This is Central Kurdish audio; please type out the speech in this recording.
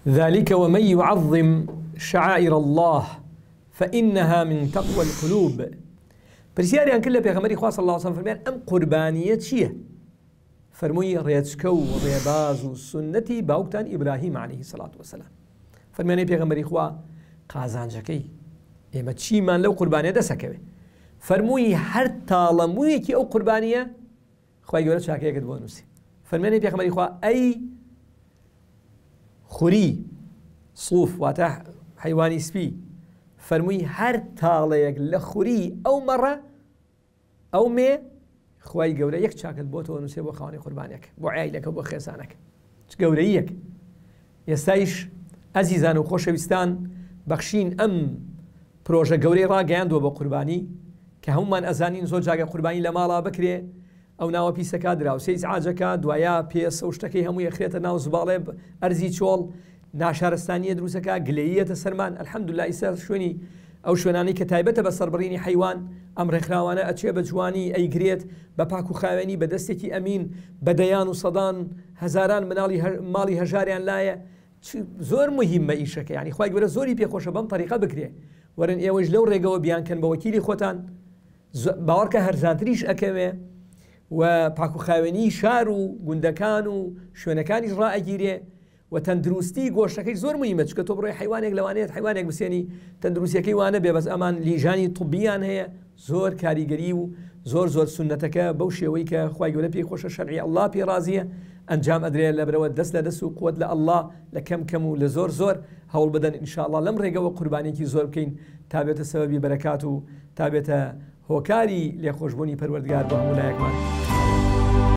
ذلک ومن یعظم شعائر اللە فانها من تقوی القلوب. پرسیاریان کرد لە پێغەمبەری خوا صلی اللە علیە وسلم فەرمیان ئەم قوربانیە چییە؟ فەرمووی ڕێچکە و ڕێباز و سوننەتی باوکتان ئیبراهیم علیه الصلاة والسلام. فەرمیان ئەی پێغەمبەری خوا قازانجەکەی ئێمە چیمان لەو قوربانیە دەسەکەوێ؟ فەرمووی هەر تاڵە موویەکی ئەو قوربانیە خوای گەورە چاکەیەکت بۆ نووسی. فەرمیان ئەی پێغەمبەری خوا ئەی خوری صوف واتە حەیوانی سپی، فەرمووی هەر تاڵەیەک لە خوری ئەو مەڕە ئەو مێ خوای گەورە یەک چاکت بۆ تۆ نووسێ بۆ خاوەنی قوربانێک بۆ عیلەکە بۆ خێزانەکە. چ گەورەیەک. ئێستایش ئەزیزان و خۆشەویستان بەخشین ئەم پرۆژە گەورەی ڕاگەیاندووە بۆ قوربانی کە هەمومان ئەزانین زۆر جاگە قوربانی لە ماڵا بکرێ ئەو ناوە پیسەکا دراوسێ ئیزعاجەکا دوایا پێسە و شتەکەی هەمووی ئەخرێتە ناو زباڵێ ئەرزی چۆڵ ناشارستانیە دروستەکا گلەییەتە سەرمان الحمدللە ئیستا شوێنی ئەو شوێنانەی کە تایبەتە بە سەربڕینی حەیوان ئەم ڕێکخراوانە ئەچێ بە جوانی ئەیگرێت بە پاک و خاوێنی بە دەستێکی ئەمین بە دەیان و سەدان هەزاران مناڵی ماڵی هەژاریان لایە زۆر مهمە ئیشەکە یعنی خوای گەورە زۆری پێخۆشە بەم تەریقە بکرێ وەرن ئێوەش لەو ڕێگەوە بیانکەن بە وەکیلی خۆتان باوەڕکە هەرزانتریش ئەکەوێ و پاکوخاوێنی شار و گوندەکان و شوێنەکانیش ڕائەگیرێ و تەندروستی گۆشتەکەی زۆر مهمە چونکە تۆ بڕۆی حیوانێک لەوانەیە حیوانێک بسێنی تەندروستیەکەی وانە بێ بەس ئەمان لیژانی طبیان هەیە زۆر کاریگەری و زۆر زۆر سونەتەکە بەو شێوەی کە خوای گەورە پێی خۆشە شەرعی اللە پێی ڕازیە ئەنجام ئەدرێ لەبرەوە دەست لە دەست و قوت لە اللە لە کەم کەم و لە زۆر زۆر هەوڵ بدەن ان شاء اللە لەم ڕێگەوە قوربانیەکی زۆر بکەین تا بێتە سەبەبی بەرەکات و تا بێتە هۆکاری لێخۆشبوونی پەروەردگار بۆ هەموو لایەکمان.